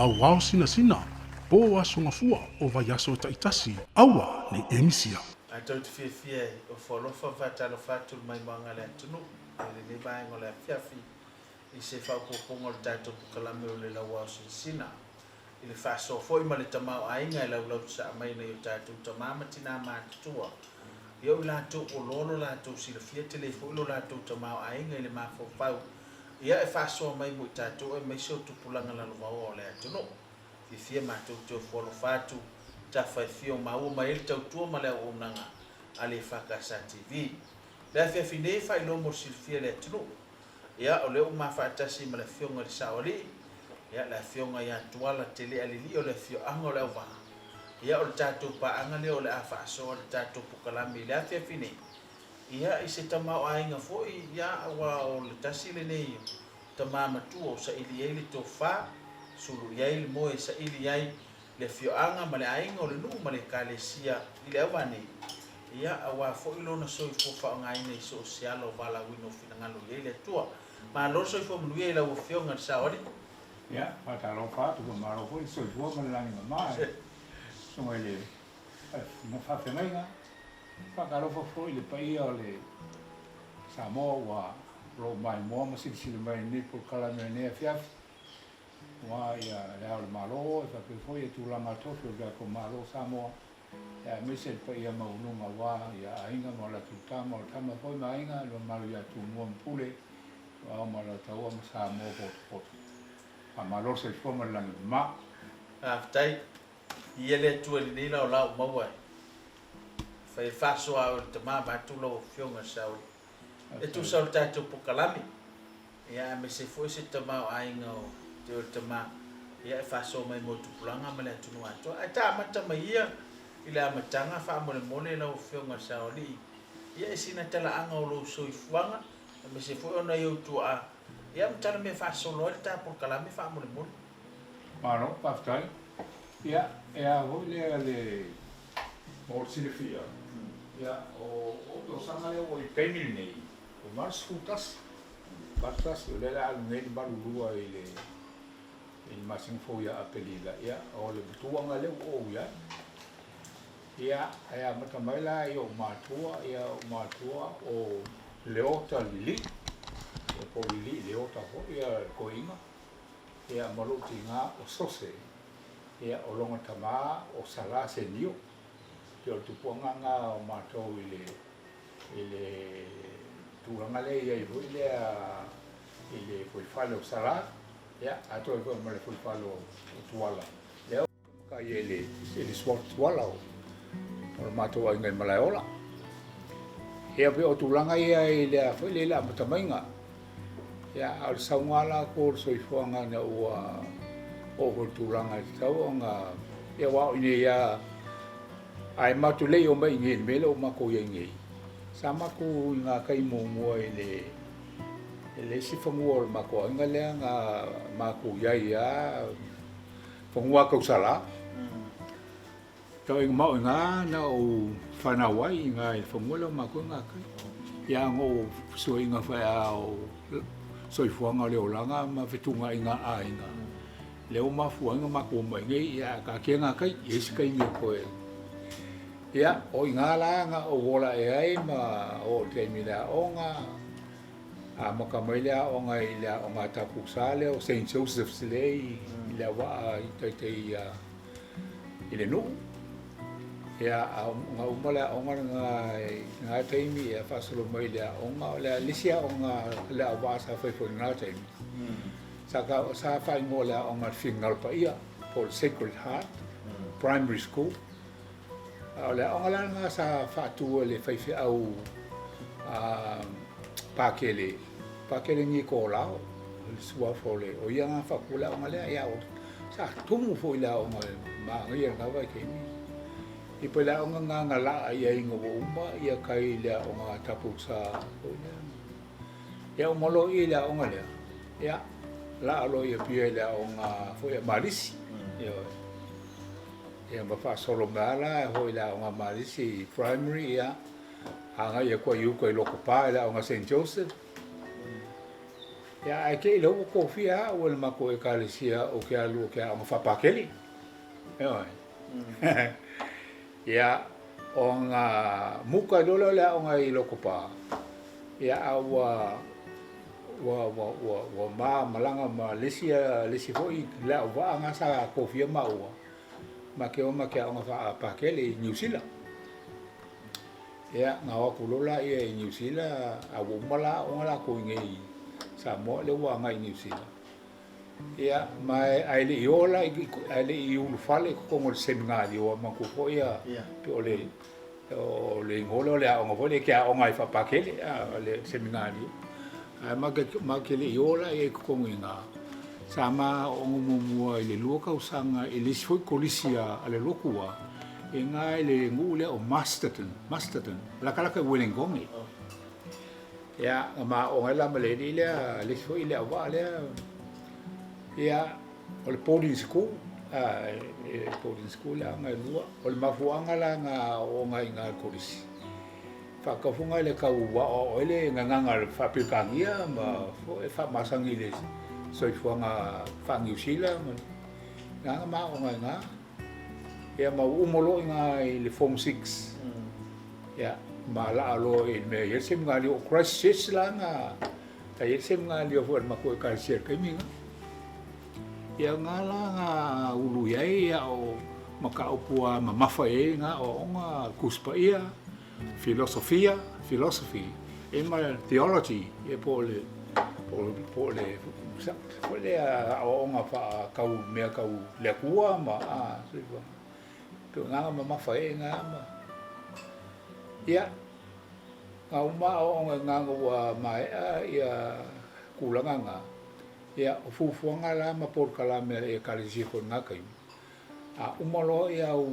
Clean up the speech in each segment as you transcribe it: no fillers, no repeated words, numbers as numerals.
Lauao Sinasina, po Aso Gafua o vaiaso taitasi, aua ne i e misia. Ae tou te fiafia e ofo alofa ma faatalofa atu i le maimoaga a le atunuu i lenei vaega o le afiafi i se faaopoopoga o le tatou pokalame o le Lauao Sinasina i le faasoa foi ma le tamaoaiga e laulausasaa mai nai o tatou tama ma tina matutua. Ia o i latou ua loa lo latou silafia tele foi lo latou tamaoaiga i le mafaufau ia e faasoa mai mo i tatou aemaise o tupulaga lalovaoa o le atunuu. Fiafia matou te ofo alofa atu, tafa e fia o maua mai ai le tautua ma le auaunaga a le EFKS TV. Le afiafi nei e faailoa mo le silafia e le atunuu. Ia, o lea ua ma faatasi ma le Afioga i le Saoalii, ia, le Afioga ia Tuala Telealilii o le afioaga o Leauvaa. Ia, o le tatou paaga lea o le a faasoa le tatou pokalame i le afiafi nei. Ia, i se tamaoaiga foi, ia, aua o le tasi lenei o tama matua o saili ai le tofa, sulu i ai le moe e saili ai le afioaga ma le aiga o le nuu ma le ekalesia i le auvaa nei, ia, aua foi lona soifua faaaogaina i so o se ala o valaauina o finagalo i ai le Atua. Malo le soifua manuia i lau Afioga i le Saoalii. Ia, faatalofa atu, faamalo foi le soifua ma le lagi mama i le Susuga i le Faafeagaiga. Faatalofa foi i le paia o le Samoa ua o lo o maimoa ma silasila mai i lenei polokalame i lenei afiafi. Aua ia Le Ao o le Malo e faapea foi ia tulaga tofi o le tatou Malo o Samoa, ia aemaise le paia maualuga aua ia aiga ma o latou tama, o tama foi ma aiga, le mamalu ia Tumua ma Pule, Ituau ma Alataua ma Samoa potopoto. Faamalo le soifua ma le lagi mama. Faafetai. Ia le Atua i lenei laolao ua maua e fai ai le faasoa a oe le tama vaeatu lau Afioga Saole. E tusa o le tatou pokalame, ia aemaise foi se tamaoaiga o te oe le tama, ia e faasoa mai mo tupulaga ma le atunuu atoa. Ae ta amata mai ia i le amataga faamolemole lau Afioga Saoalii, ia e sina talaaga o lou soifuaga, aemaise foi o nai ou tuaa, ia ma tala mea faasolo ai le ta polokalame faamolemole. Malo, faafetai. Ia, e a foi lea le mo le silafia, ia, o ou tausaga lea ua i le taimi lenei, ua 81, 81, o lea o le a alu nei le 82 i le i le masina fou ia Aperila, ia, o le matuaga lea ua ou i ai. Ia, e amata mai la i ou matua, ia, ou matua o Leota Lilii, ia po o Lilii Leota foi ia le toeaina, ia, ma lou tiga o Sose. Ia, o lona tama o Sala Senio. Pei o le tupuaga lena o matou i le, i le tulaga lea e i ai foi lea i le fuaifale o Sala, ia, atoa ai foi ma le fuaifale o Tuala. Lea ua matai ai i le, i le suafa Tuala o, o le matou aiga i Malaeola. Ia, pei o tulaga ia i le foi lea i le amata maiga. Ia, a o le sauga lava latou o le soifuaga ina ua oo foi i le tulaga e tatau ona, ia aua o i inei lava, ae matou le i omai i inei i le mea lea ua matou i ai nei, sa matou i ngā kai muamua i le i le isi fanua o le matou aiga lea na matou i ai lava, fanua tausala. Tau ina mao ina na ou fanau ai ina i le fanua lea o matou i gakai. Ia na ou fesuaiga foi a o soifuaga o le olaga ma fetuunaiga a aiga, lea ua mafua ai ona matou omai nei, ia taatia gakai, i ai se taimi e toe. Ia, o ina la na ou ola ae ai ma oo i le taimi i le aoga, amata mai le aoga i le aoga a Tapusa lea o Saint Joseph's lea i Leauvaa i tai tai i le nuu. Ia, a na uma le aoga lena i lena taimi, ia faasolo mai i le aoga, o le isi aoga a Leauvaa sa fai foi i lena taimi, sa sa faaigoa o le aoga o le Finagalo Paia, po o le Sacred Heart Primary School. A o le aoga la lena sa faatu e le faifeau a Pakele, Pakele Nikolao, le suafa o le, o ia na faatu le aoga lea. Ia, sa tumu foi le aoga e manaia i lena vaitaimi. I pei le aoga lena na laa i ai ina ua uma ia kai i le aoga a Tapusa foi lea. Ia uma loa i le aoga lea, ia laa loa i Apia i le aoga foi a Malisi. Ioe. Ia ma faasolo mai lava la foi i le aoga a Malisi i primary, ia agai atu ai i uka i Lokopa i le aoga a Saint Joseph. Ia, ae te i lea ua tofia au e le matou Ekalesia ou te alu ou te aoga faapakele. Ioe. Ia, ona muta ai loa lea o le aoga i Lotopa, ia, a ua ua ua ua ua ma malaga ma le isi le isi foi le auvaa na sa tofia maua, ma te o ma te aoga faapakele i Niu Sila. Ia, na o atu loa laia i Niu Sila, a ua uma la aoga latou i inei i Samoa, lea ua agai i Niu Sila. Ia, ma ae le i o la, ae le i ulufale i totonu o le seminari, aua manatua foi ia, pei o le, o le igoa lea o le aoga foi lea e te aoga ai faapakele, a, le seminari. Ae ma te le i o la i totonu i ina, sa ma aooga muamua i le 2 tausaga i le isi foi kolisi a le lotu lava, I ina i le nuu lea o Masterton, Masterton, latalata i Ueligone. Ia, na ma aooga ai la ma le alii lea, le isi foi le auvaa lea. Ia, o le boarding school, a, e boarding school le aoga e lua. O le mafuaaga la na aooga ai i ina i le kolisi, faataufuga le tau aoao ai le gagana faa-Peretania ma foi faamasani i le soifuaga faa-Niu Sila ma na na ma aooga ai i ina. Ia ma ua uma loa i ina i le Form 6. Ia, ma laa loa i le mea e i ai le seminari o Christchurch la na sa i ai le seminari foi a le matou ekalesia i le taimi lena. Ia na la na ulu i ai ia o mataupu lava mamafa i ai na aoaoga Tusi Paia, Filosofia, philosophy, ia ma le theology, ia po o le, po o le, foi lea aoaoga faatau mea tau le Atua ma, a, soifua. Pei o na mamafa ai na ma, ia, na uma aoaoga i na ua maea ia tulaga na, ia, o fuafuaga la ma polokalame a le Ekalesia foi i lena taimi, A uma loa ia au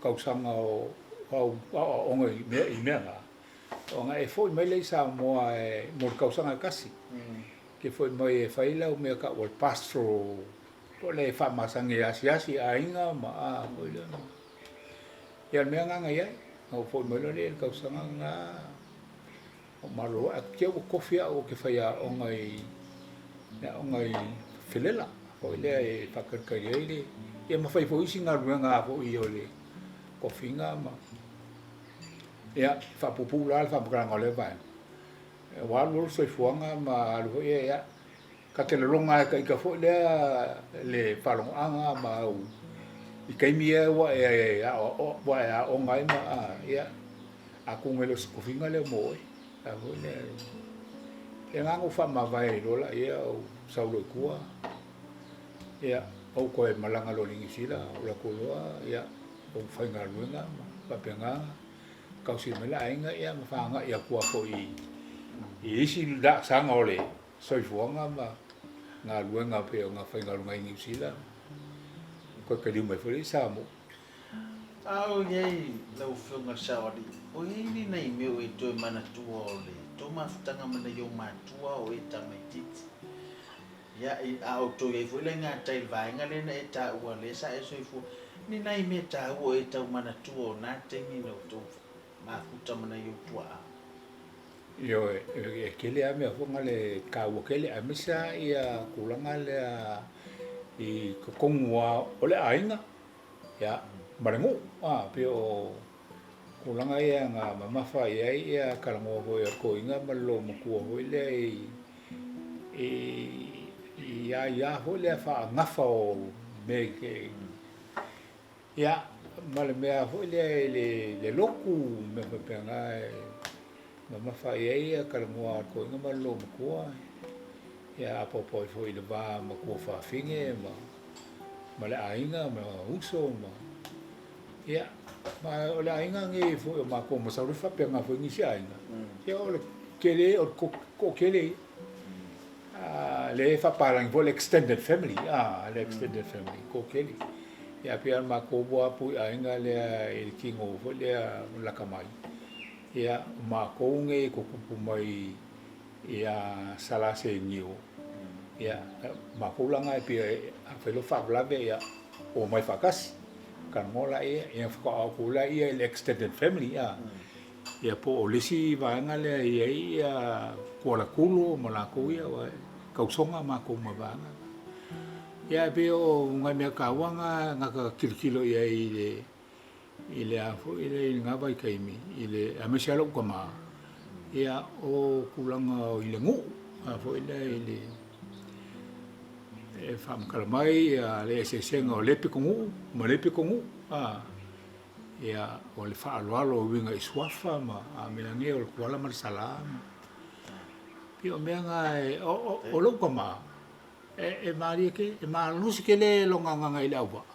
tausaga o au aoaoga i mea i mea na, ona e foi mai lea i Samoa e, mo le tausaga e tasi. Ke foi mai e fai lau mea tau o le pastoral, po o le faamasani e asiasi i aiga ma a foi lea. Ia o le mea lena na i ai, na ou foi mai loa lea i le tausaga lena, o malolo ae te ua tofi au ou te faiaoga i le aoga i Felela foi lea e faatalitali ai le ia ma fai foi isi galuega foi o le tofiga ma ia faapuupuu la le faamatalaga o lea vaega. Ua alu alu le soifuaga ma alu foi ia Ta te lagona lava e ita foi lea le faalogoaga ma au i taimi ia ua e ua e aoga ai ma ia atonu e le o se tofiga lea mo oe. A foi lea e na ou faamavae ai loa laia ou sau loa i tua ia ou toe malaga loa i Niu Sila ou alu atu loa ia ou faigaluega ma faapena. Tausi mai le aiga ia ma faagai atu lava foi i isi laasaga o le soifuaga ma galuega pei ona faigaluega ai i Niu Sila, toe taliu mai foi lea i Samoa. A o i ai lau Afioga i le Saoalii, o i ai ni nai mea o e toe manatua o le tou mafutaga ma nai ou matua o e tamaitiiti? Ia, a outou i ai foi la i gatai i le vaega lea na e taua lea sa e soifua, ni nai mea taua o e tau manatua o na taimi na outou mafuta ma nai ou tuaa? Ioe, e tele lava mea foi le taua tele aemaise lava ia tulaga lea i totonu lava o le aiga ia ma le nuu a pei o tulaga ia na mamafa i ai ia talanoa foi a le toeaina ma le loomatua foi lea i i aia foi lea faagafa o mea i Ia, ma le mea foi lea i le lotu, mea faapena e mamafa i ai ia talanoa a le toeaina ma le loomatua, ia apoapo ai foi i le va matua fafine ma le aiga ma uso ma, ia, ma o le aiga nei foi o matou masalo e faapena foi nisi aiga, ia o le tele, o le toatele ia. Lea e faapalagi foi le extended family, a, le extended family, toatele. Ia pei lava o matou ua apu i aiga lea i le tino foi lea lata mai, ia o matou nei e tutupu mai ia Salasenio, ia matou la na e pei a fai loa faalavelave ia omai faatasi. Talanoa laia, ia faatoa oo atu laia i le extended family, a. Ia po o le isi vaega lea e i ai ia Kuala Kulo ma latou ia aua e kausoga makou ma vaega. Ia e pei o nai mea taua na na ta tilotilo i ai i le i le a foi le i lena vaitaimi i le aemaise lava lou tama, ia o tulaga i le nuu a foi lea i le e faamatala mai ia le eseesega o lea pitonuu ma lea pitonuu a ia o le faaaloalo e uiga i suafa ma a mea nei o le Tuala ma le Salā ma pei o mea na o lou tama e malie tele e malosi tele lona agaga i le auvaa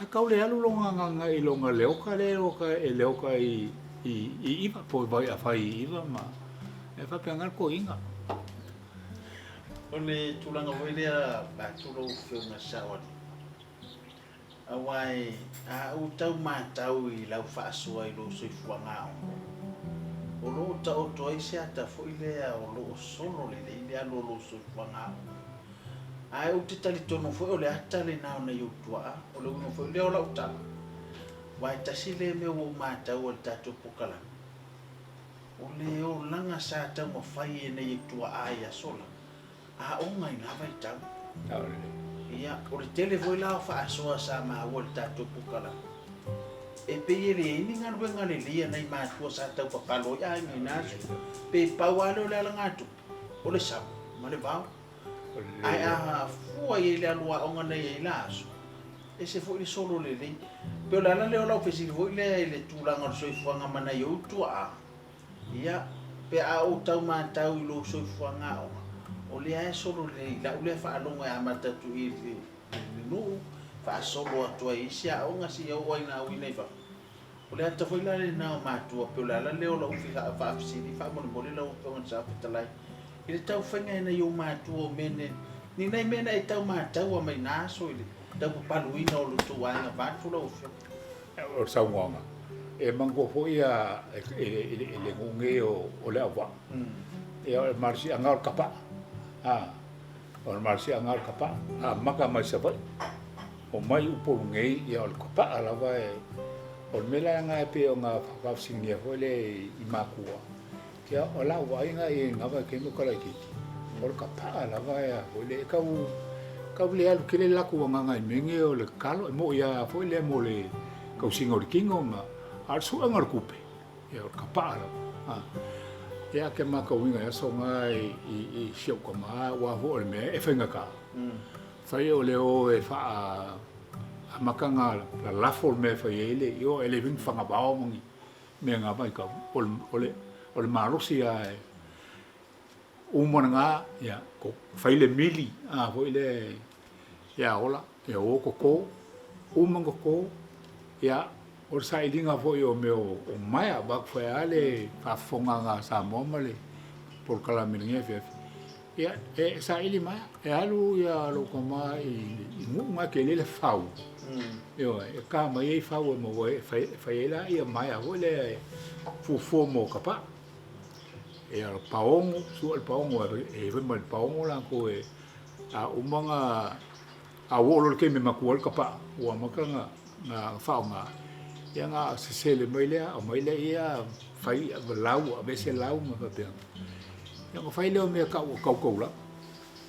Ae tau le alu lona agaga i lona leoka lea e leoka i Iva, po o Vaiafai i Iva ma e faapena le toeaina. O le tulaga foi lea vaeatu lau Afioga Saoalii, aua a ou tau matau i lau faasoa i lou soifuaga aoga, o lo o taoto ai se ata foi lea o lo o solo lelei le alu o lou soifuaga aoga. Ae ou te talitonu foi o le ata lena o nai ou tuaa, o le uiga foi lea o lau tala, aua e tasi lea mea ua ou mataua i le tatou pokalame, o le olaga sa taumafai e nai tuaa i aso la, aoga i na vaitau. Ia, o le tele foi la o faasoa sa maua i le tatou pokalame, e pei e leai ni galuega lelei a nai matua sa taupapalo ai aiga i na aso, pe pau lava lea o le alagatupe, o le samu ma le vao. Ae a fua i ai le alu aoga na i ai la aso, ese foi le solo lelei. Pei o le ala lea o lau fesili foi lea i le tulaga o le soifuaga ma nai ou tuaa, ia, pe a ou tau matau i lou soifuaga aoga, o lea e solo lelei i lau lea faalogo e amata atu i le nuu, faasolo atu ai i isi aoga seia oo ai ina auina i fafo. O le ata foi la lena o matua, pei o le ala lea o lau faafesili faamolemole lau Afioga i le Saofetalai, i le tau faiga e nai ou matua o mea nei, ni nai mea na e tau mataua mai na aso i le tau papaluina o lo outou aiga vaeatu lau Afioga. O le saunoaga, e manatua foi i le nuu nei o Leauvaa, ia o le malosiaga o le tapaa, o le malosiaga o le tapaa, amata mai Savaii. Omai Upolu nei, ia o le tapaa lava e, o le mea la lena e pei ona faafesiligia foi lea i matua, ia o lau vaaiga i lena vaitaimi o talaitiiti, o le tapaa lava e a foi lea, e tau, tau le alu tele le latou agaga i mea nei o le tatalo, e moni lava foi lea mo le tausiga o le tino ma, a o le suega o le tupe, ia o le tapaa lava. Ia ke matauina i aso na i si ou tama, aua foi o le mea e faigata. Fai o le o e faa amata na lalafo le mea e fai ai le ioe, e le fai ni fagavao ma ni mea na vaitau. O le, o le, o le malosi lava e uma lena, ia, fai le mili, a foi lea, ia ola, ia o toto, uma na toto, ia, o le sailiga foi o mea o maea, aua e fai lava le faafofoga a Samoa ma le polokalame i lenei afiafi. Ia, e saili mai, e alu ia lou tama i nuu na e tele le fau. Ioe, e ka mai ai fau e maua ai, e fai ai la ia maea foi lea e fuafua mo kapaa. Ia, o paogo, sua le paogo, e fai mai le paogo latou e, a uma na, a ua oo loa i le taimi e matua ai le kapaa, ua amata ona faaaoga, ia ona sesele mai lea, aumai lea, fai lau, aveese lau ma faapena. Ia ona fai lea o mea tau o tautaulama.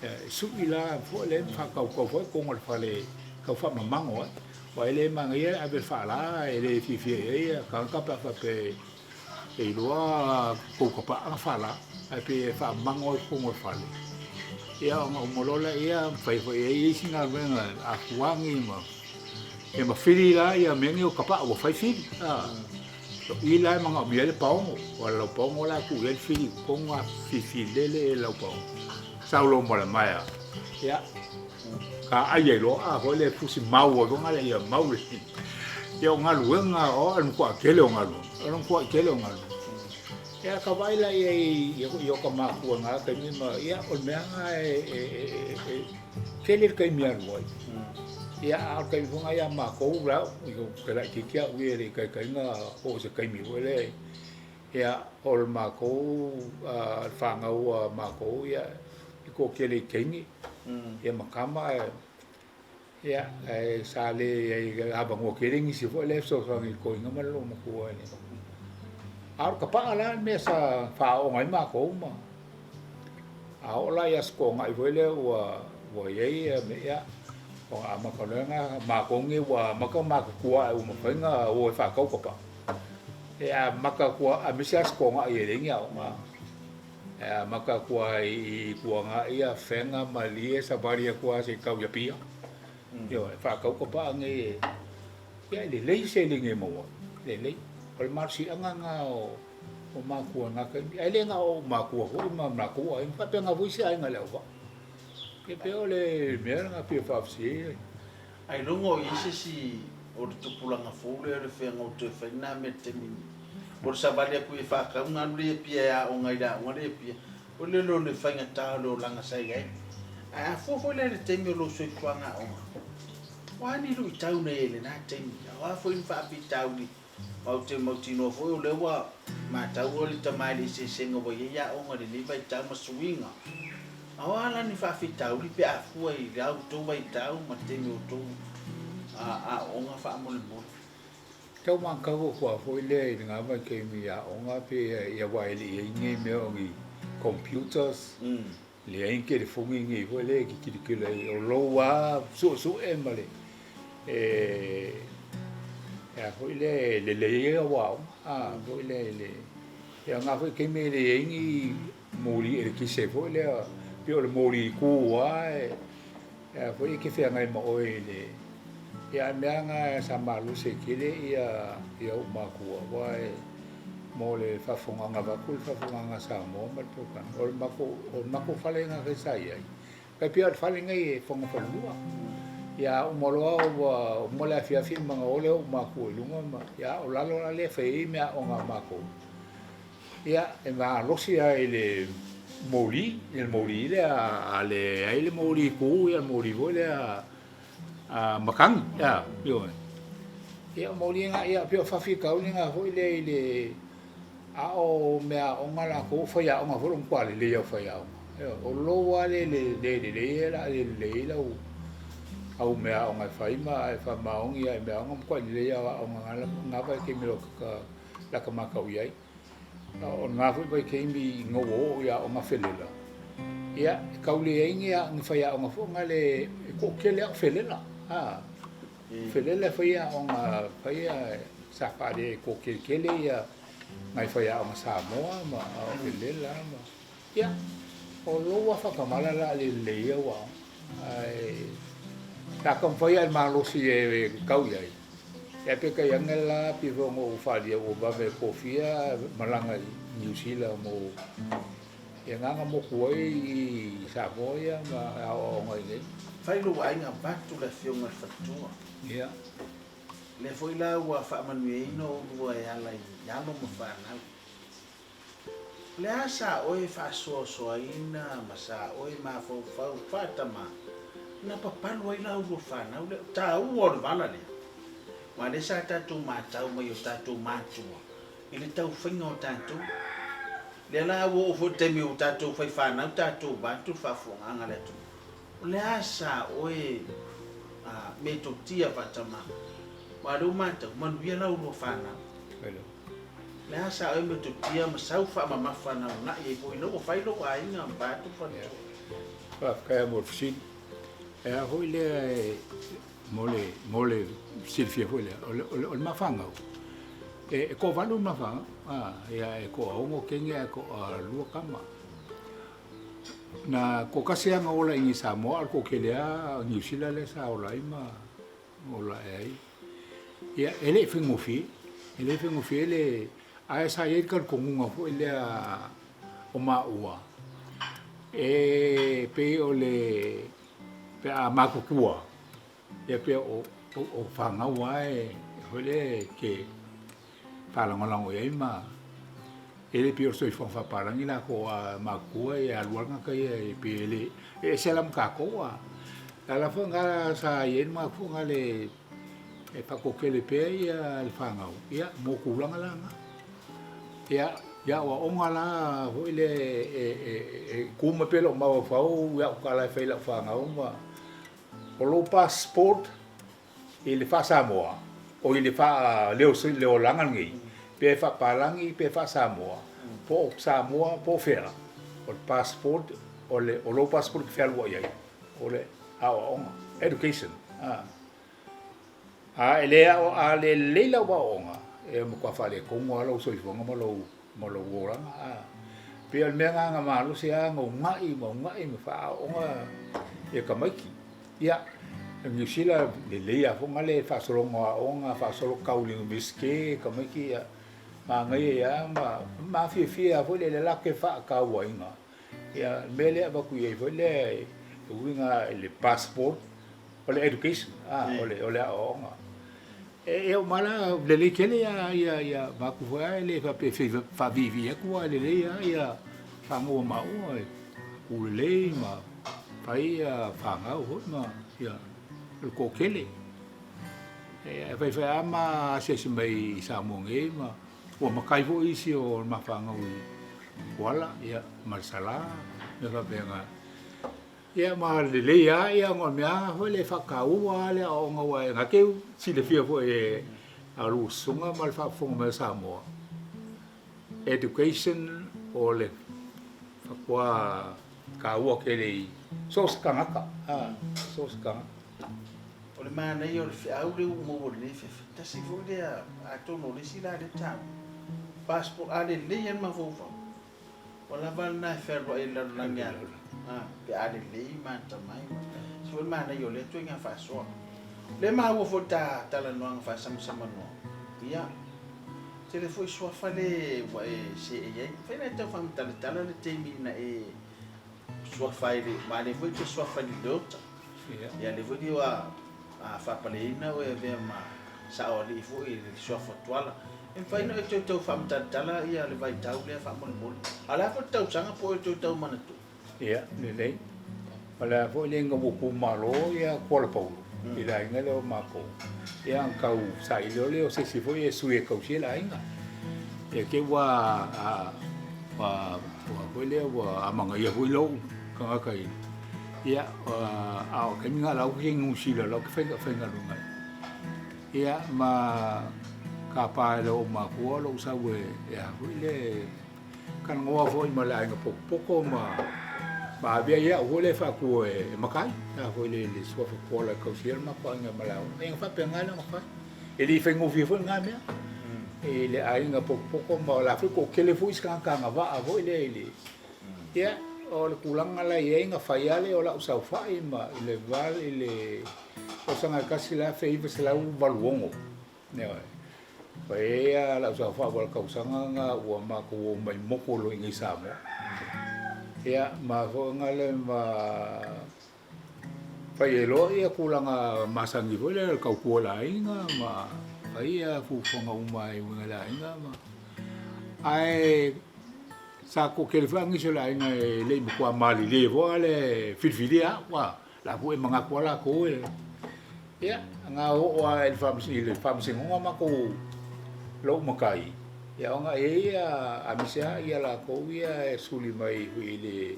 E sui la foi lea ma faatautau foi totonu o le fale e tau faamamago ai. Aua e le manaia le ave faala e le fiafia i ai ia tagata pe a faapea e iloa tou tapaa na faala, ae pei e faamamago ai totonu o le fale. Ia ona uma loa lea fai foi i ai isi galuega a fuagi ma ia ma fili la ia mea nei o tapaa ua fai fili. O i la e manaomia ai le paogo, aua o le laupaogo la e tuu i ai le fili i totonu a filifililele e le laupaogo. Sau loa ma le maea, ia, ka ai ai loa, a foi lea e fusi mau ai foi lea ia mau le fili. Ia o galuega, o le matuai tele o galuega, o le matuai tele o galuega. Ia ka vaai la i ai i o ka matua i na taimi ma, ia, o le mea lena e tele le taimi e alu ai. Ia, a o le taimi foi lena ia matou la, ou te laitiiti au ia i le itaitaiga oo i se taimi foi lea, ia, o le matou, le fanau a matou, ia, e toatele i teine, ia ma tama, ia, ae sa leai avanoa tele nisi foi lea e fesoasoani i le toeaina ma le loomatua i le... A o le tapaa la le mea sa faaooga ai matou ma... A oo la i Aso Toonai foi lea ua ua i ai ia mea, ia, ona amata loa lena, matou nei ua amata ona matutua ae ua mafai ona o e faatau tapaa. E amata atu lava, aemaise Aso Toonai e leai ni aoga. E amata atu lava i Tuanai, Afega, Malie, savali atu lava seia tau i Apia. Ioe, e faatau tapaa nei e, ia e lelei seleni e maua ai, lelei. O le malosiaga lena o o matua i lena taimi, ae le na o ou matua foi ma matou aiga, faapena foi isi aiga i le auvaa. Ia pei o le mea lena e fia faafesili ai. Ailoga o i ai se isi o le tupulaga fou lea o le feaga o toe fai lena mea i le taimi nei. O le savali atu ia faatau ona alu lea i Apia e aoga i le aoga lea i Apia, o le le o le faigata o le olaga sa i ai. Ae a fua foi la i le taimi o lou soifuaga aoga, o a ni luitau na i ai i lena taimi? O a foi ni faafitauli Ma ou te mautinoa foi o lea ua mataua le tama i le eseesega ua i ai aoga i lenei vaitau ma suiga. A o a la ni faafitauli pe a fua i la outou vaitau ma le taimi o outou aoga faamolemole? Tau matau atu lava foi lea i lena vaitaimi i aoga pe ia aua e le i i ai nei mea o ni computers, leai ni telefoni nei foi lea e te tilotilo ai, o lou lava suesue ma le e a foi lea e lelei ai au aoga, a foi lea i le ia lena foi taimi e leai ni moli elekise foi lea pei o le moli tu lava e a foi e te feagai ma oe i le ia a mea lena sa malosi ai tele ia ia ou matua aua e mo le faafofogaaga vaeatu le faafofogaaga a Samoa ma le polokalame o le matou o le matou fale lena sa i ai. Tai pei o le fale nei e Fogafalelua. Ia uma loa ua uma le afiafi ma ona o lea o ou matua i luga ma, ia o lalo la lea e fai ai meaaoga a matou. Ia e malosi lava i le moli, i le moli lea a leai le moli tu, ia le moli foi lea a matagi, ia, ioe. Ia o moli na, ia pei o faafitauli na foi lea i le A o meaaoga latou, o faiaoga foi o le matua lelei lava o faiaoga. Ioe, o lou lava le le lelei o le a le lelei ai lau au meaaoga e fai ma e faamaoni lava i meaaoga, matuai lelei lava o aoga i na vaitaimi lata matau i ai. O lena foi vaitaimi ina ua oo i aoga felela, ia, e tau leai ni faiaoga foi na e toatele lava o felela. A, felela e fai aoga, fai sa faale toatele ia nai faiaoga Samoa ma o felela ma ia o lou lava faatamala o le a le lelei ai au aoga ae sa taumafai lava i le malosi e tau i ai ae peitai ane la pei foi ona ou faaalia ua vave tofia malaga i Niu Sila mo ia na na motu ai i Samoa ia ma aoaoga i inei. Fai lou aiga avatu le afioga i le faletua. Ia. Lea foi la ua faamanuiaina oulua e ala i alo ma fanau. O le a sa oe faasoasoaina ma sa oe mafaufau faatama na papalu ai la ulua fanau lea? O taua o le vala lea, aua lea sa tatou matau mai o tatou matua i le taufaiga o tatou. Lea la ua oo foi i le taimi ua tatou fai fanau tatou vaeatu le faafofogaaga a le atunuu. O le a sa oe metotia faatama? Aua o lea ua matau, manuia la ulua fanau. O le a sa oe metotia ma sau faamamafa na uunai ai foi ina ua fai lou aiga vaeatu le faletua? Faafetai lava mo le fesili. E a foi lea e mo le mo le silafia foi lea, o le o le mafanau, e toavalu le mafanau, a, ia e toaono teine ae toalua tama. Na toatasi lava na ola i inei i Samoa, a o le toatele lava o Niu Sila lea sa ola ai ma ola ae ai. Ia, e le i faigofie, e le i faigofie le, ae sa i ai le talitonuga foi lea o maua, e pei o le, pe a matutua, ia pei o, o fanau lava e, foi lea e te faalagolago i ai ma e le pei o le soifuaga faapalagi latou a matutua e alu lava le tagata ia e pei e le e ese la ma tatou a le ala foi lena sa i ai le manatu foi lena le e faatoatele pea ia le fanau ia mo tulaga la na ia ia aoaoga la foi le e tu mai pea lou mafaufau i au tala e fai i lau fanau ma o lou passport I le faa-Samoa, o i le faa-leolaga lenei, pe faa-Palagi pe faa-Samoa, po o Samoa po o fea, o le passport O le, o lou passport e te fealuai ai, o le aoaoga, education, a. A e le ao, a le lelei lau aoaoga, e matua faaletonu lava lou soifuaga ma lou, ma lou olaga, a. Pei o le mea lena na malosi lava na uunai ma uunai ma faaaooga ia tamaiti. Ia, o Niu Sila, lelei lava foi na le faasologa o aoga, faasolo tau i le Iunivesite tamaiti, ia, manaia ai lava ma mafiafia lava foi lea i le latou te faatauaina Ia, le mea lea e avatu i ai foi lea e uiga i le passport, o le education, a, o le, o le aoaoga. E, e oo mai la, lelei tele ia, ia, ia vaeatu foi lava e le faapea e fia faaviivii atu ae lelei lava ia fanau a maua e tu lelei ma fai ia fanau foi ma ia o le toatele. E faifai lava ma asiasi mai i Samoa nei ma Ua makai foi isi o ma fanau i Kuala, ia, ma le Salā, mea faapena. Ia, ma lelei lava, ia, ona o le mea foi lea e faataua lava le aoaoga, aua e na te silafia foi e a lua susuga ma le faafofoga mai o Samoa, education o le faatoa taua tele i so o se tagata, a, so o se tagata. O le manaia o le feau lea ua maua i lenei afiafi, tasi foi lea, atonu o le isi la lea taua, passport, a lelei lava le mafaufau, ua lava lena e fealuai ai i le lalolagi atoa, pe a lelei ma atamai ma, ese foi le manaia o lea ituaiga faasoa. O lea e maua foi i le ta talanoaga faasamasamanoa, ia, tele foi suafa le ua e seei ai. Mafai ona e tau faamatalatala le taimi na e suafa ai, ma lea foi e te suafa i le Leota. Ia lea foi ua faapaleina oe avea ma saoalii foi i le suafa Tuala. E mafai ona e toe tau faamatalatala ia le vaitau lea faamolemole. A o le a foi le tausaga po o e toe tau manatua? Ia, lelei. O le a foi le ina ua kumalo ia Kuala Paulo i le aiga lea o matou. Ia ona tau saili loa lea o se isi foi e sui e tausia le aiga. Ia te i ua ua foi lea ua amanaia foi lou tagata i Ia, a o taimi na lau ke Niu Sila lau ke faigaluega ai. Ia, ma tapa e lou makua lou sau e, e a foi le talanoa foi ma le aiga potopoto ma ma avea ia au foi le faatua e, e matai. A foi le, le suafa koala e tausia le matou aiga ma le aoga. Ia, faapena le ona fai. E le i faigofie foi lena mea. I le aiga potopoto ma o la foi toatele foi isi tagata agavaa foi lea i le, Ia, o le tulaga la i ai na fai lava lea o lau saofai ma i le val i le tausaga e 1986. Ioe. Fai ai lava lau saofai aua o le tausaga lena ua matou omai motu loa i inei i Samoa. Ia, ma foi na le ma fai ai loa ia tulaga masani foi lea o le tautua i le aiga ma fai ia fuafuaga uma e uiga i le aiga ma ae sa toatele foi nisi o le aiga e le i matua malilie foi le filifilia au a la foi e manatu lava latou e ia na oo lava i le faamasinoga matou lou matai ia ona e i ai ia aemaise lava ia latou ia e suli mai foi i le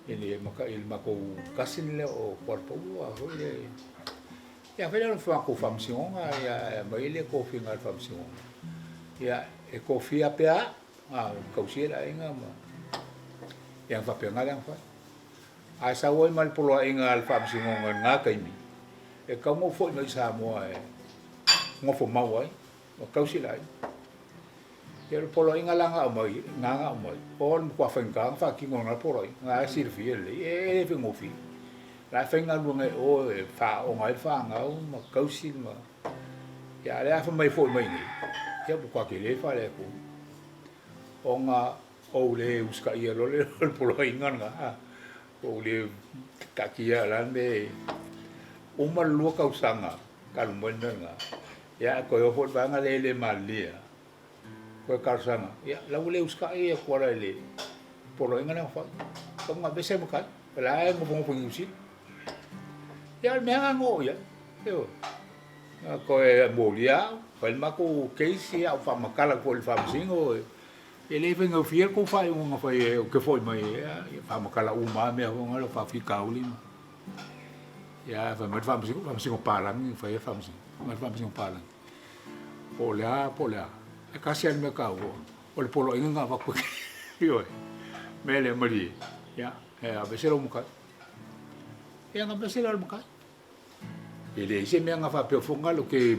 I le i le matou cousin lea o Kuala Paulo a foi le ia fai lea o le matou faamasinoga ia e aumai le tofiga a le faamasinoga ia e tofia pea a tausia le aiga ma ia faapena le fai ae sau ai ma le poloaiga a le faamasinoga i lena taimi e tatau ona ou foi mai i Samoa e nofo mau ai ma tausi le aiga. Ia o le poloaiga la na aumai, na na aumai, o le matua faigata ona faatino lena poloaiga, na e silafia lelei, e le faigofie. La e faigaluega i o e faaaoga ai le fanau ma tausi ma... Ia a o lea a fai mai e foi mai i inei, ia ua matua tele le faaletonu. Ona ou le usitaia loa lea o le poloaiga lena, ou le taatia la le mea e uma le 2 tausaga talu mai le mea lena. Ia ae toe o foi le vaega lea e le malilie lava. Toe talosaga, ia la ua le usitai ia Kuala i le poloaiga lea na fai. Tau na aveese matai, o la e nofonofo i Niu Sila. Ia o le mea lena na oo i ai. Ioe. Na toe molia au, fai le matou case, ia ou faamatala atu foi i le faamasino, e le faigofie le tou faaiuga na fai ou te foi mai ai, ia faamatala uma lava mea foi na, o faafitauli ma... Ia fai mai le faamasino, faamasino palagi na fai ai le faamasino, fai mai le faamasino palagi. Po o le a, po o le a, e tasi lava le mea taua, o le poloaiga na avatu. Ioe. Mea lea malie. Ia. E aveese lou makai. Ia na aveese lea o le makai. E leai se mea na faapea foi na ke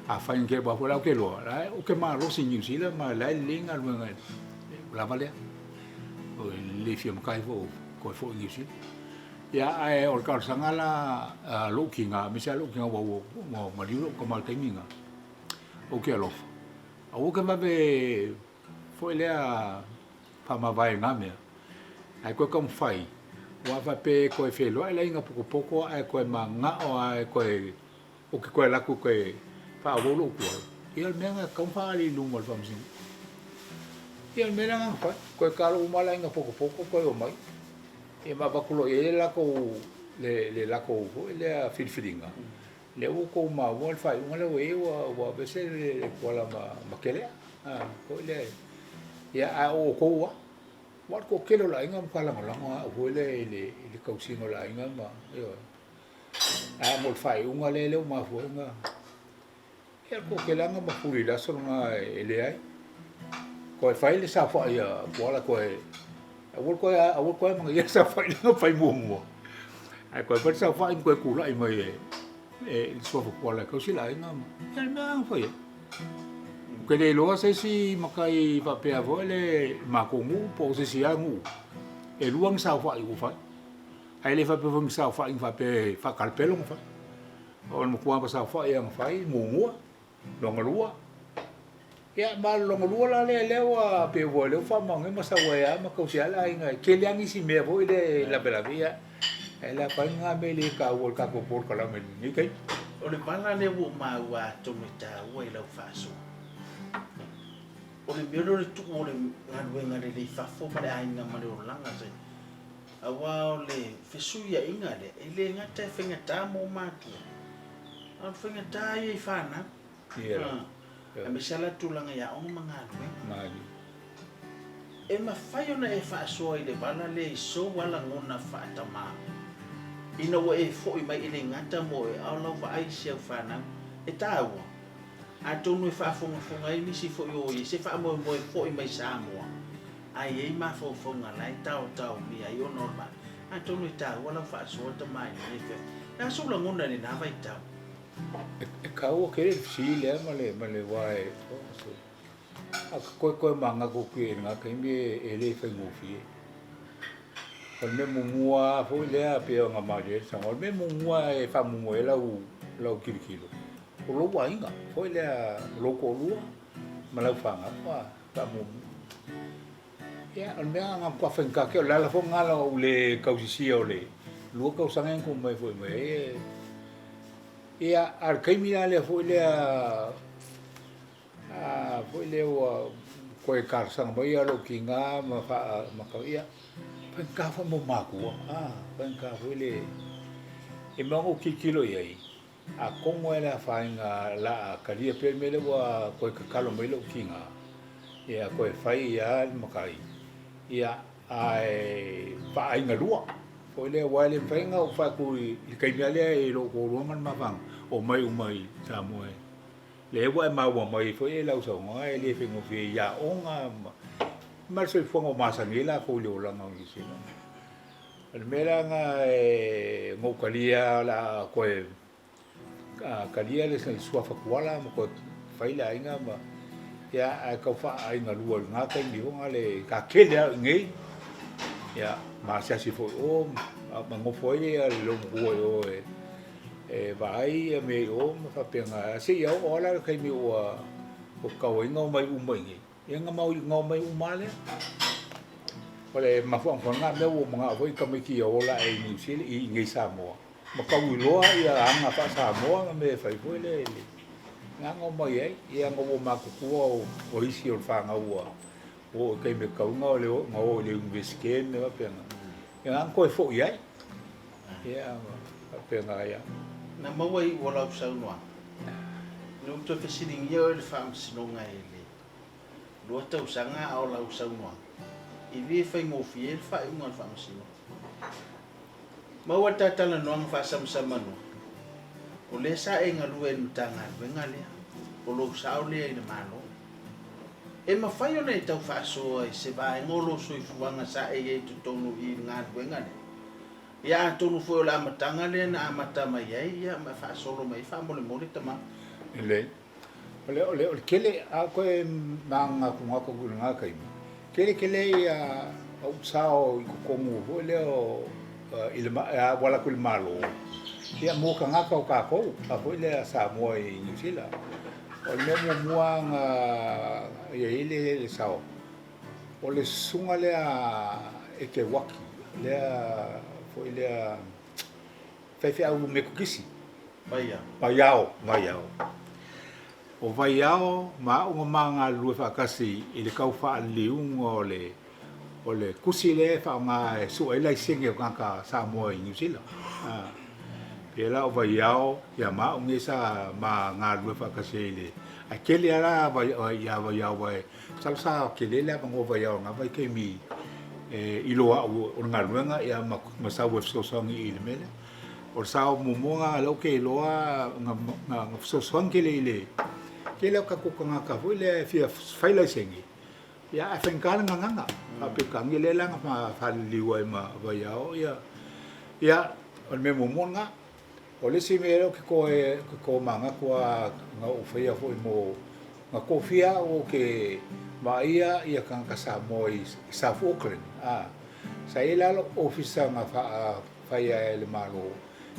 afai ke aua foi la ou te iloa, la ou te malosi i Niu Sila ma la e lelei galuega ua lava lea. O le le fia makai foi o toe foi i Niu Sila. Ia ae o le talosaga la a lou tiga, aemaise lava lou tiga ua ua maliu lou tama i le taimi lena, ou te alofa, aua ke vave foi lea faamavae i na mea, ae toe taumafai, aua a faapea e toe feiloai le aiga potopoto ae toe manao lava e toe, ou te toe alu atu e toe faaauau lou tuai, ia o le mea lena e tatau ona faaali i luma o le Faamasinoga. Ia o le mea lena na fai, toe talo uma lava le aiga potopoto toe omai, ia ma avatu loa i ai le latou, le latou foi lea filifiliga, lea ua outou maua le faaiuga lea ua i ai ua aveese le Tuala ma Kelea, foi lea. Ia ae o outou lava, aua o le toatele o le aiga e matua lagolago lava au foi lea i le tausiga o le aiga ma, ioe. Ae mo le faaiuga lea ua mafua ai ona, ia o le toatele lava na mafuli i le aso lena e leai. Toe fai le saofai a Tuala toe, aua le toe, aua le toe amanaia le saofai lea na fai muamua. Ae toe fai le saofai ma toe tulai mai e e le suafa Tuala e tausi le aiga ma, ia le mea lava na fai ai. Ou te le iloa se isi matai faapea foi le matou nuu po o se isi lava nuu, e lua ni saofai ua fai. Ae le faapea foi ni saofaiga faapea e faatalapelo ona fai. O le matua saofai lava na fai muamua, lona lua. Ia ma le lona lua la lea, lea ua pei ua lea ua faamaonia ma sau ai lava ma tausi ai le aiga. E tele lava nisi mea foi lea e lavelave, ia ae le afaina na mea e le taua i le tatou polokalame i lenei taimi. O le vala lea ua ou maua atonu e taua i lau faasoa, o le mea lea o le tuu o le galuega lelei i fafo ma le aiga ma le olaga se Aua o le fesuiaiga lea, e le gata e faigata mo matua, a o le faigata ia i fanau. Aemaise lava la tulaga i aoga ma galuega. E mafai ona e faasoa i le vala lea i sou lava lagona faatama, ina ua e foi mai e le gata mo oe, a o lau vaai i si au fanau. E taua, atonu e faafogafoga ai nisi foi o i se faamoemoe foi mai Samoa, Ae i ai mafaufauga la e taotaomia ai ona o le vaa. Atonu e taua lau faasoa tama i lenei afiafi. O le a sou lagona i lena vaitau? E taua tele le fesili lea ma le ma le wā e a ka koe koe manatu atu i lena taimi e le faigofie. O le mea muamua lava foi lea pei ona malie ai le saunoaga, o le mea muamua e faamuamua i ai lau lau tilotilo, o lou aiga foi lea, o lou toalua ma lau fanau. Faamuamua. Ia, o le mea na matua faigata tele, o le ala foi lena na ou le tausisia o le 2 tausaga na tuu mai foi mai ai. Ia, a o le taimi la lea foi lea, a, foi lea ua toe talosaga mai lou tina ma faa, ma tau, ia, faigata foi mo matua, a, faigata foi le, e mea ona ou tilotilo i ai, Atonu e le afaina o le a talia pea le mea lea ua toe tatalo mai lou tina, ia toe fai lava le matai, ia ae faaaiga lua. Foi lea aua e le mafai ona ou fai atu i le taimi lava lea i lou toalua ma le ma fanau, omai uma i Samoa e. Lea ua e maua mai foi e lau saunoaga e le faigofie i aoga ma le soifuaga ua masani ai latou i le olaga o Niu Sila. O le mea la lena e na ou talia o le a toe talia le suafa Tuala ma toe fai le aiga ma ia ae tau faaaiga lua i lena taimi foi na le ka tele lava i inei ia ma asiasi foi i o ma nofo ai le loomatua i o e vaai ia mea i o ma faapena seia oo lava la i le taimi ua tatau ai ona omai uma i inei. Ia na omai uma lava lea. O le mafuaaga foi lena mea ua ou manao foi tamaiti ia ola ae i Niu Sila, i inei i Samoa, ma tau iloa ia aga faa-Samoa ma mea e fai foi lea i le na na omai ai. Ia ina ua matutua o isi o le fanau ua oo i taimi e tatau ona o i le Iunivesite ma mea faapena, ia na ona toe foi ai. Ia faapena ia. Na maua iu o lau saunoaga, ina ua toe fesiligia oe i le faamasinoga e le 2 tausaga a o lau saunoaga, e le faigofie ai le faaiuga a le faamasinoga. Maua le ta talanoaga faasamasamanoa, o lea sa e galue i le Matagaluega lea, o lou sao lea i le Malo. E mafai ona e tau faasoa i se vaega o lou soifuaga sa e i ai i totonu i i le galuega lea. Ia atonu foi o le amataga lea na amata mai ai, ia ma faasolo mai ai faamolemole tama. Lelei. O le, o le, o le tele, a toe manatunatu i lena taimi, tele tele ia ou sao i totonu foi lea o, i le, a ua alu atu i le Malo, ia mo tagata o tatou, a foi lea Samoa i Niu Sila. O le mea muamua na i ai le sao, o le susuga lea Eteuati, lea foi lea faifeau Metotisi. Vaiao. Vaiao, Vaiao. O Vaiao ma au na ma galulue faatasi i le tau faaliliuga o le o le tusi lea e faaaoga e sue ai laisene o tagata Samoa i Niu Sila. Pela o Vaiao ia ma au nei sa ma galulue faatasi ai i le ae tele lava la ia Vaiao aua e masalo sa tele le avanoa o Vaiao i lena vaitaimi e iloa au o le galuega ia ma sau e fesoasoani i le mea lea. O le sao muamua lena lea ou te iloa na fesoasoani tele i le tele o tatou tagata foi lea e fia fai laisene ia ae faigata le gagana. Faapetani lea la na faaliliu ai ma Vaiao ia ia o le mea muamua lena. O le isi mea lea ou te toe tomanatu lava na ou faia foi mo na tofia au ou te vaaia ia tagata Samoa i South Auckland a sa i ai la lou ofisa na faafaia e le Malo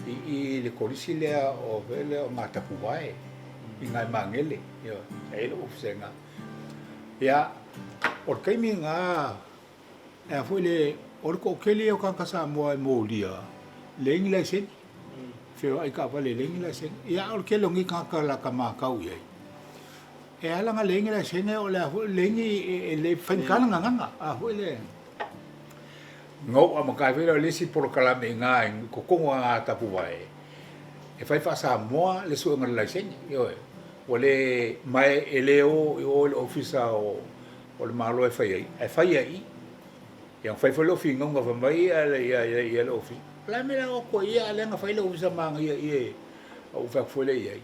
i i le kolisi lea o fea lea o Gatapuvae i Gaemagele ioe sa i ai lou ofisa i ina. Ia o le taimi lena E a foi le, o le toatele ia o tagata Samoa e molia, leai ni laisene. Feoai taavale e leai ni laisene. Ia a o le tele o nei tagata la ta matau i ai, e ala ona leai ni laisene o le a foi, leai ni, e le faigata le gagana. A foi le, na ou amata ai foi lea o le isi polokalame i ina i totonu o Gatapuvae, e fai faa-Samoa le suega o le laisene. Ioe. Ua le, ma e le o i o i le Ofisa o o le Malo e fai ai, ae fai ai i i. Ia na fai foi lou finauga fai mai ia le Ofisa, o le a le mea o le a o atu ai i i a o lea na fai le Ofisa manaia i i, ou fai atu foi lea i ai,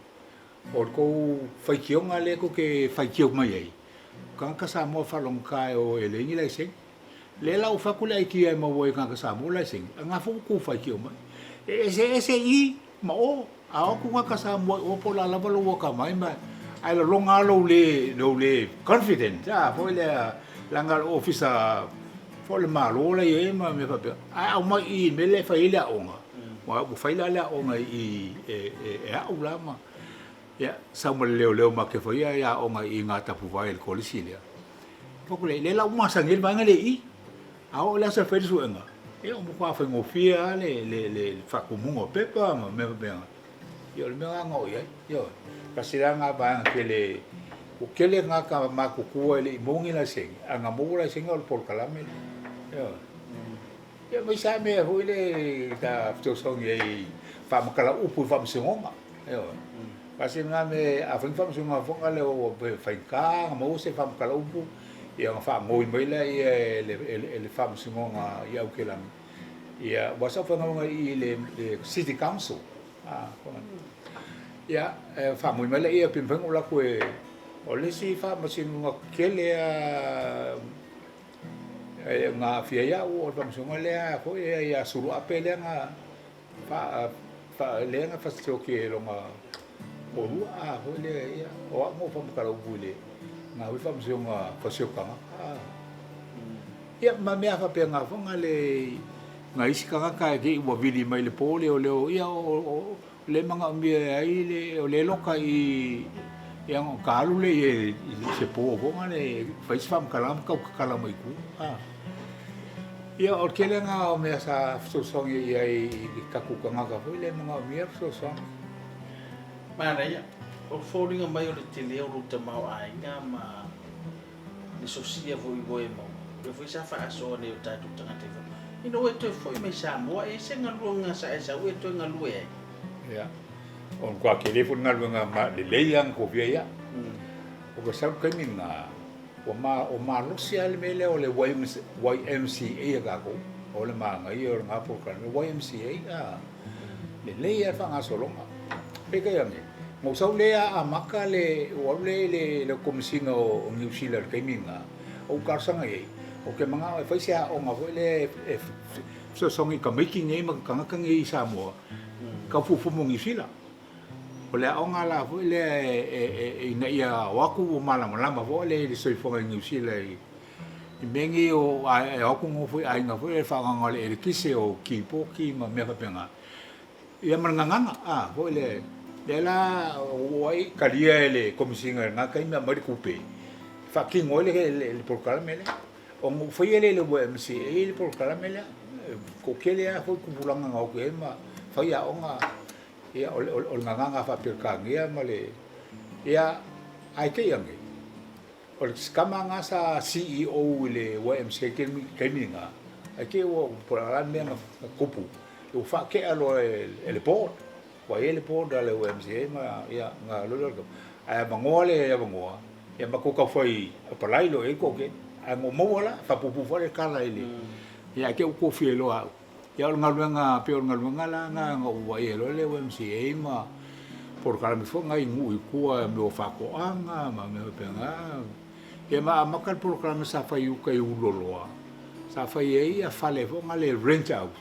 o le tou faitioga lea tou te faitio mai ai, o tagata Samoa faalogogata e o e leai ni laisene. Lea la ua fai atu le aikia e maua ai e tagata Samoa laisene, a na foi ua tou faitio mai. E eseese i ma o, a o atu tagata Samoa i o po o le a lava lou atamai ma ae lagona lava lou le lou le confident a foi lea leaga o le ofisa foi o le Malo la e i ai ma mea faapea. Ae aumai i i le mea lea e fai ai le aoga, ua fai la le aoga i i e au la ma ia sau ma le leoleo ma te faia le aoga i Gatapuvae i le kolisi lea. Fai atu lea, lea la ua masani ai le vaega lea i i. A oo i le aso e fai le suega, ia ua matua faigofie lava le, le, le faatumuga o pepa ma mea faapena. Ia o le mea lena na oo i ai. Ioe. Tasi la lena vaega tele, ua tele tagata matutua e le i maua ni laisene, ae na maua laisene o le polokalame lea. Ioe. Ia ma isi lava mea foi lea sa fesoasoani ai i faamatala upu i faamasinoga. Ioe. Tasi lena mea, a fai ni faamasinoga foi lea ua faigata ona maua se faamatala upu, ia ona faanoi mai lea e le Faamasinoga i Aukilani, ia aua sa ou faigaluega i le City Council, ia e faanoi mai lea pe mafai ona ou alu atu e, o le isi faamasinoga tele lava na aafia ai au o le faamasinoga lea foi ia Suluape lea na lea na fasioti e lona toalua a foi lea ia o au na ou faamatala upu i le na foi faamasinoga fasioti tagata a ia ma mea faapena foi na le na isi tagata e te i ua vili mai le po leoleo ia o le manaomia ai le o le loka i ia ona ta alu lea i se po foi na le fai se faamatalaga ma tau tatala mai i tua a. Ia, o le tele lena o mea sa fesoasoani i ai i tatou tagata foi lea e manaomia le fesoasoani. Manaia, o foliga mai o le tele o lou tamaoaiga ma le sosia foi ua e maua, lea foi sa faasoa nei o tatou tagata i fafo, ina ua e toe foi mai Samoa, e i ai se galuega sa e sau e toe galue ai? Ia, o le matua tele foi le galuega lelei lava na tofia ai au. O ke sau taimi lena, Ua ma, ua malosi lava le mea lea o le YMCA a tatou, o le manaia o lena polokalame, YMCA, a, lelei lava le faagasologa. Peitai ane, Na ou sau lea amata le, ou alu lea i le, le Komesina o Niu Sila i le taimi lena, ou talosaga i ai, ou te manao e fai se aoga foi lea e fesoasoani i tamaiti nei ma tagata nei i Samoa tau fuafuaga mo Niu Sila. O le aoga la foi lea ina ia o atu ua malamalama foi lea i le soifuaga i Niu Sila i mea nei o e o atu nofo i aiga foi lea i le faaaogaina o le elekise, o keyboard ma mea faapena. Ia ma le gagana, a, foi lea, lea la ua ai talia e le Komesina i lena taimi aumai le tupe e faatino ai le polokalame lea. Ona ou faia lea i le YMCA le polokalame lea, e toatele lava foi tupulaga na o atu i ai ma fai aoga, ia o le gagana faa-Peretania ma le, ia, ae te i ane, O le tama lena sa CEO i le YMCA i le taimi lena, ae te i ua, po o le a le mea na tupu, ua faatea loa e le board. Ua i ai le board a le YMCA ma ia, na alu ai loa le tama. Ae avanoa le avanoa, ia matou taufai apalai loa i ai le toatele. Ae na ou maua la, faapuupuu foi le tala i le, ia ae te i ua tofia ai loa au. Ia o le galuega, pei o le galuega la lena na ou vaai ai loa le YMCA ma polokalame foi na i nuu i tua i mea o faatoaga ma mea faapena. Ia ma amata le polokalame sa fai i uta i Ululoloa, sa fai ai ia fale foi na le rent out,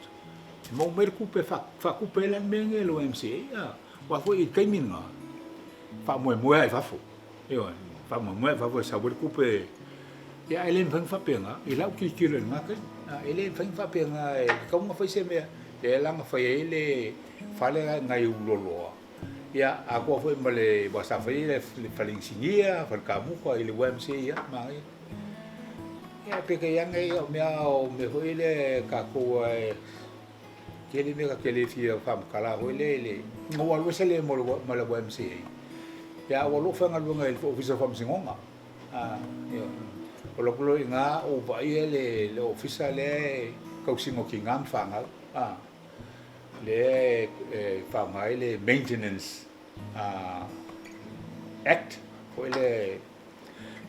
e maua mai le tupe e faatupe ai la le mea lenei a le YMCA. Aua foi i le taimi lena, faamoemoe lava i fafo. Ioe, faamoemoe i fafo e sau ai le tupe, ia ae le mafai ona faapena, i lau tilotilo i lena taimi. E le mafai ona faapena, e tatau ona fai se mea, lea la na fai ai le fale la i Ululoloa, ia atoa foi ma le, aua sa fai le fale inisinia, fale kamuta i le YMCA, ia manaia. Ia peitai ane o mea o mea foi lea tatou e tele mea ta te le fia faamatala foi lea i le, na ou alu ese lea ma le YMCA, ia a ua lou faigaluega i le Ofisa o Faamasinoga. O lou atu loa i ina ou vaaia le Ofisa lea e tausiga o tina ma fanau, lea e faaaoga ai le Maintenance Act foi lea.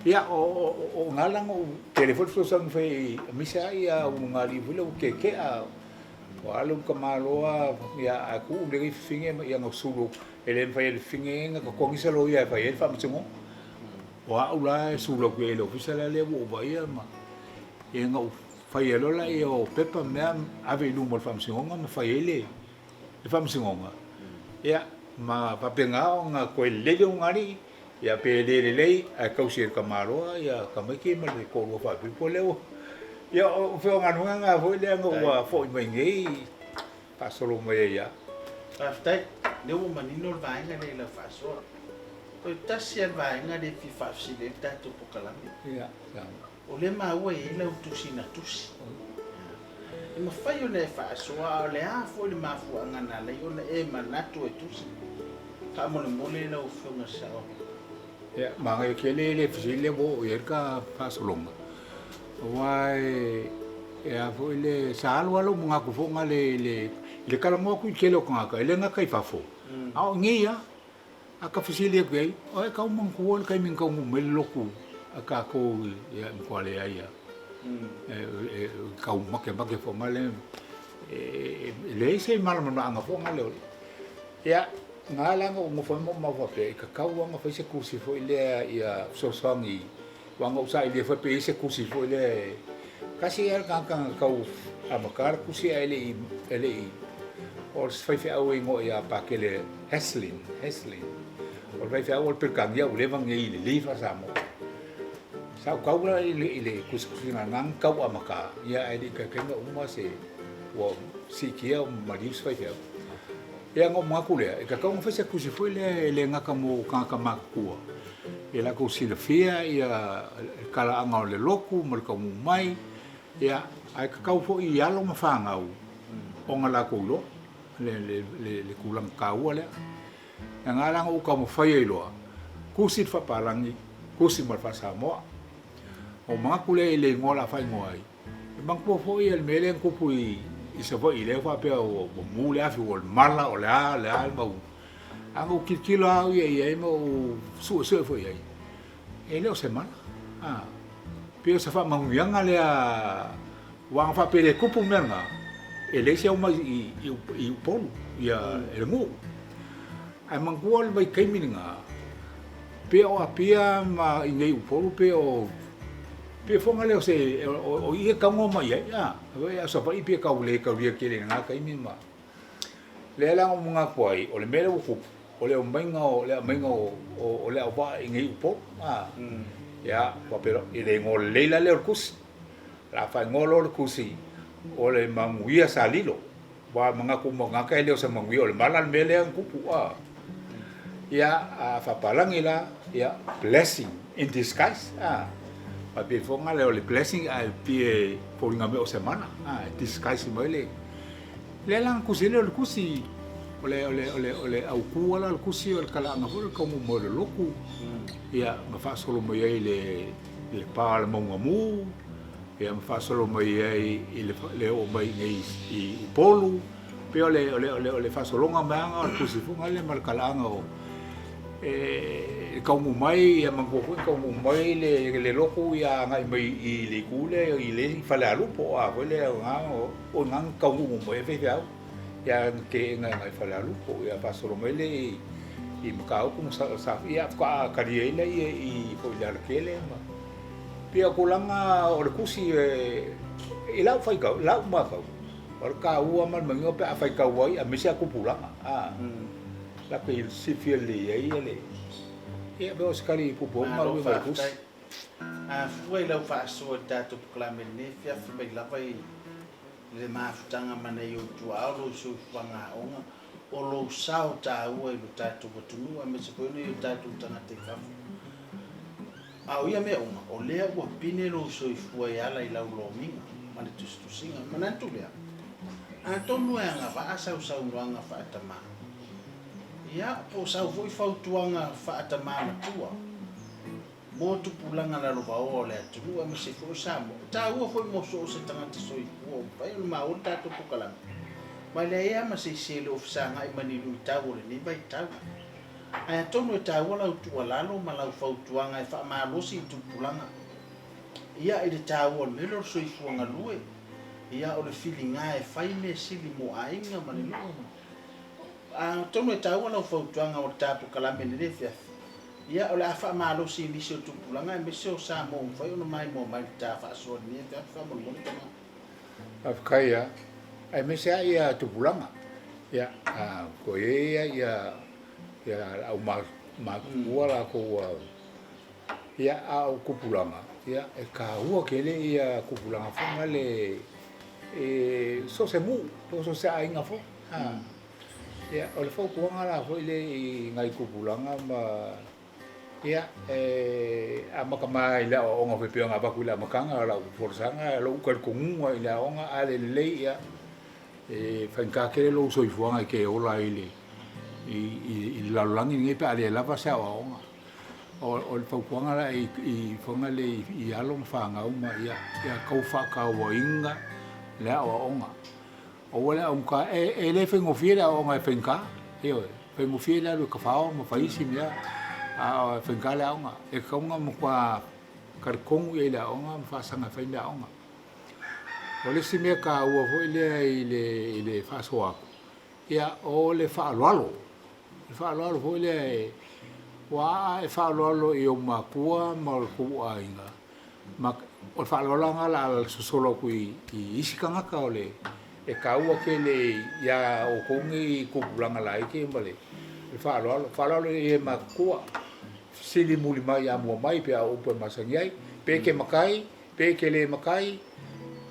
Ia, o ina la na ou tele foi le fesoasoani fai ai, aemaise lava ia ulugalii foi lea ua keke'a, ua alu le tamaloa, ia ae tuu lenei fafine ma ia na sulu e le mafai e le fafine ona totogi se loia e fai ai le faamasinoga. O a'u la e sulu atu i ai i le ofisa lea ua ou vaaia ma ia na ou fai ai loa lea o pepa ma mea ave i luma o le faamasinoga ma fai ai le faamasinoga. Ia ma faapena ona toe lelei le ulugalii, ia pe le lelei ae tausi e le tamaloa ia tamaiti ma le toalua faapito lea ua. Ia o feogaluega na foi lea na ua foi mai nei faasolo mai ai lava. Faafetai, lea ua manino le vaega lea i lau faasoa. Toe tasi lava le vaega lea e fia faafesili ai le tatou polokalame. Ia. O lea maua e i ai lau tusi na tusi. E mafai ona e faasoa, a o le a foi le mafuaaga na ala ai ona e manatu e tusi? Faamolemole lau Afioga Sao. Ia, manaia tele le fesili lea ua oo i ai le ta faasologa, aua e a foi le, sa alu lava lou manatu foi lea i le, i le talanoa atu i le tele o tagata, e le gata i fafo, a o i inei lava. A ka fesili atu i ai, Oi, kau manatua le taimi na taunuu mai le lotu a tatou ia e matua leai lava. E tau makemake foi ngale, e leai se malamalamaaga foi ngale o le. Ia, na ala ona ou nofo ai ma ou faapea, e tatau lava ona fai se tusi foi lea ia fesoasoani, aua na ou sailia foi pe i ai se tusi foi lea e tasi lava le tagata na tau amata le tusi ae le i, e le i, o se faifeau e igoa ia Pakele Heslin, Heslin. O le faifeau o le Peretania ua leva nei i le lei faa-Samoa. Sa ou tau la i le, i le tusitusiga na na tau amata, ia ae le i taitai na uma se, ua siitia maliu se faifeau. Ia ona ou manatu lea, e tatau ona fai se tusi foi lea e le gata mo tagata matutua, ia latou silafia ia le talaaga o le lotu ma le taunuu mai, ia ae tatau foi i alo ma fanau ona latou iloa le tulaga taua lea. Ia na ala ona ou taumafai ai loa, tusi le faapalagi, tusi ma le faa-Samoa. Ona ou manatu lea i le igoa o le a faaigoa ai, E manatua foi le mea lea na tupu i Savaii lea faapea ua mu le afi, ua mala, o le a, o le a le mau. A na ou tilotilo lava au ia i ai ma ou suesue foi i ai, e le o se mala. A, pei o se faamanuiaga lea, aua ana faapea e le tupu le mea lena, e leai se aumai i Upolu, ia, e le nuu. Ae manatua le vaitaimi lena, pe o Apia ma i inei i Upolu pe o pe fofoga lea o se o i e tago mai ai a o Savaii pe tau le taulia tele i lena taimi ma lea la na ou manatu ai o le mea lea ua tupu o le aumaiga o le aumaiga o le auvaa i inei i Upolu a ia faapea e le igoa lelei la lea o le tusi o le a faaigoa loa le tusi o le manuia sa lilo. Ua manatu uma o tagata e le o se manuia o le mala le mea lea na tupu a. Ia, a faapalagi la, ia, blessing in disguise a. Aua e pei foi lea o le blessing ae pei e foliga mai o se mala a, e disguise mai le. Lea la na tusi ai o le tusi o le o le o le o le autu lava la o le tusi o le talaaga foi o le taunuu mai o le lotu, ia ma faasolo mai ai i le le pa o le mauga mu. Ia ma faasolo mai ai i le oo mai i i Upolu, pei o le, o le, o le, o le faasologa maiga o le tusifuga lea ma le talaaga o e taunuu mai, ia manatua foi na taunuu mai le, le lotu ia agai mai i le itu lea i le isi Falealupo, a foi lea o ina, o ina na taunuu mai ai faifeau, ia na teena e agai i Falealupo, ia faasolo mai lea i Matautu ma Safia, ia faatoa talia ai lea i foi i le alatele ma. Pei o tulaga o le tusi i lau faitau, lau matau, o le taua ma le manino pe a faitau ai aemaise lava tupulaga, a, latou te silafia lelei ai le, ia pe o se tali puupuu ma uiga i le tusi. A fua i lau faasoa i le tatou polokalame i lenei afiafi mai lava i le mafutaga ma nai ou tuaa o lou soifuaga aoga, o lou sao taua i lo tatou atunuu aemaise foi o nai o tatou tagata i fafo. A o ia mea uma, o lea ua pine lou soifua e ala i lau lomiga ma le tusitusiga. Manatu lea, atonu e agavaa sau saunoaga faatamā, ia, po o sau foi fautuaga faatamā matua mo tupulaga lalovaoa o le atunuu aemaise foi o Samoa. E taua foi mo so o se tagata soifua ua mafai ona maua le tatou polokalame, ma e leai lava ma se isi e le o fesagai ma ni luitau o lenei vaitau. Ae atonu e taua lau tuualalo ma lau fautuaga e faamalosi i tupulaga ia i le taua o le mea lea o le soifua galue, ia o le filiga e fai mea sili mo aiga ma le nuu. Atonu e taua lau fautuaga o le ta polokalame i lenei afiafi, ia o le a faamalosi i nisi o tupulaga aemaise o Samoa ua mafai ona maimoa mai i le ta faasoa i lenei afiafi. Faamolemole tama. Faafetai lava, aemaise lava ia tupulaga, ia, a toe i ai ia le au matutua latou, ia, a o tupulaga, ia, e taua tele ia tupulaga foi nale e so o se nuu, po o so o se aiga foi. Ia, o le fautuaga la foi lea i nai tupulaga ma Ia, e amata mai lava i le aoaoga foi pei ona avatu i le amataga o lau folasaga, lou talitonuga i le aoga, a le lelei, ia, e faigata tele lou soifuaga e te ola ai i le, i le lalolagi lenei pe a le lava se aoaoga. O le fautuaga la i fofoga lea i alo ma fanau ma ia, ia tau faatauaina le aoaoga. Aua le augata, e le faigofie le aoaoga e faigata, ioe, faigofie le alu e tafao ma fai isi mea, a e faigata le aoga. E tatau ona matua talitonu i ai i le aoga ma faasaga e fai meaaoga. O le isi mea taua foi lea i le faasoa atu, ia, o le faaaloalo. Le faaaloalo foi lea, aua a e faaaloalo i ou matua ma o tou aiga, Ma o le faaaloalo lava lena o le a sosolo atu i isi tagata o le e taua tele iā outou nei tupulaga laiti ma le faaaloalo. Faaaloalo i e matutua, fesili muli mai ia mua mai pe a o upu e masani ai, pe e te matai, pe e te le matai,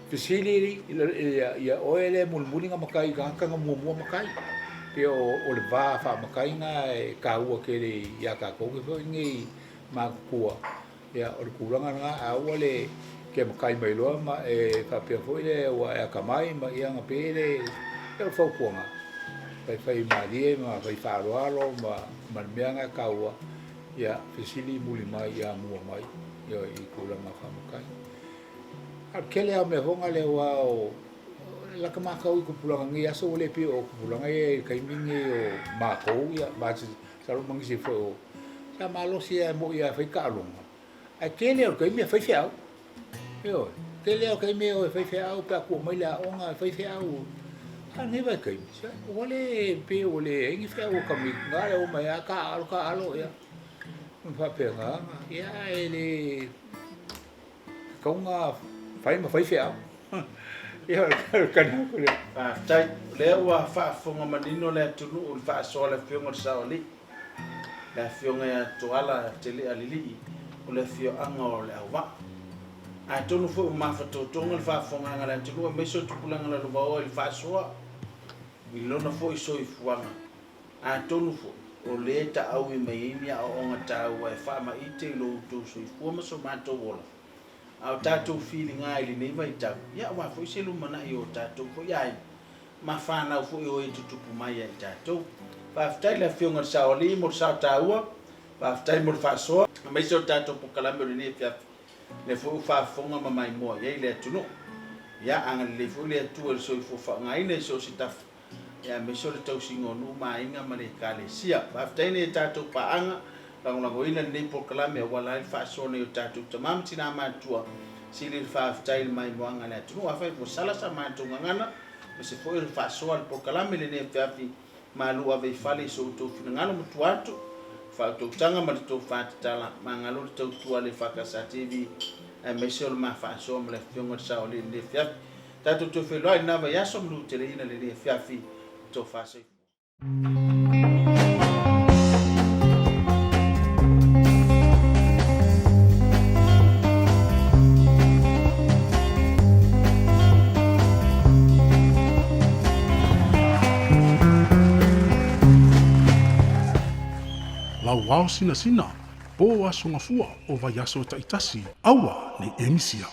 fesili ia oe lea e mulimuli ona matai i tagata na muamua matai. Pei o le va faamatai lena e taua tele ia tatou foi nei matutua. Ia, o le tulaga lena, a ua le te matai mai loa ma e faapea foi lea ua e atamai ma ia ona pei lea, ia o le fautuaga, faifai malie ma fai faaaloalo ma ma le mea lena e taua, ia fesili muli mai ia mua mai, ioe, i tulaga faamatai. A o le tele lava o mea foi na lea aua o lata matau i tupulaga i lenei aso ua le pei o tupulaga ia i le taimi lenei o matou, ia, masalo ma nisi foi o Sa malosi lava e moi lava e fai taaloga, ae tele lava o taimi e fai feau. Ioe, tele lava o taimi e o e fai feau pe a tua mai le aoga e fai feau. A o lenei vaitaimi, se ua le, pei ua leai ni feau a tamaiti, na o le omai lava taaalo taaalo, ia, ma faapena ona, ia ae le tatau ona fai ma fai feau. Ia o le tali atu lea. Faafetai. O lea ua faafofoga manino le atunuu i le faasoa a le Afioga i le Saoalii, le Afioga ia Tuala Telealilii o le afioaga o Leauvaa. Atonu foi ua mafatotoga le faafofogaaga a le atunuu aemaise o tupulaga lalovaoa i le faasoa i lona foi soifuaga. Atonu foi, o lea e taaui mai ai ni aoaoga taua e faamaite i lo outou soifua ma so matou ola. A o tatou filiga i lenei vaitau, ia aua foi se lumanai o tatou foi aiga ma fanau foi o e tutupu mai ia i tatou. Faafetai i le Afioga i le Saoalii mo le sao taua, faafetai mo le faasoa, aemaise o le tatou polokalame o lenei afiafi, lea foi ua faafofoga ma maimoa i ai le atunuu. Ia agalelei foi le Atua i le soifua faaaogaina i so o se tafa, ia aemaise o le tausiga o nuu ma aiga ma le Ekalesia. Faafetai nei i a tatou paaga, lagolagoina lenei polokalame auala ai le faasoa nei o tatou tama ma tina matutua, sili le faafetai i le maimoaga a le atunuu. Afai ua sala sa matou gagana, aemaise foi o le faasoa a le polokalame lenei afiafi, malu ave i fale i so outou finagalo matua atu, faautautaga ma le tofa tatala, magalo le tautua a le EFKS TV, aemaise o le ma faasoa ma le Afioga i le Saoalii i lenei afiafi. Tatou toe feiloai i lena vaiaso, manuteleina lenei afiafi, tofa soifua. Lauao sinasina, po aso gafua o vaiaso taitasi, aua ne i e misia.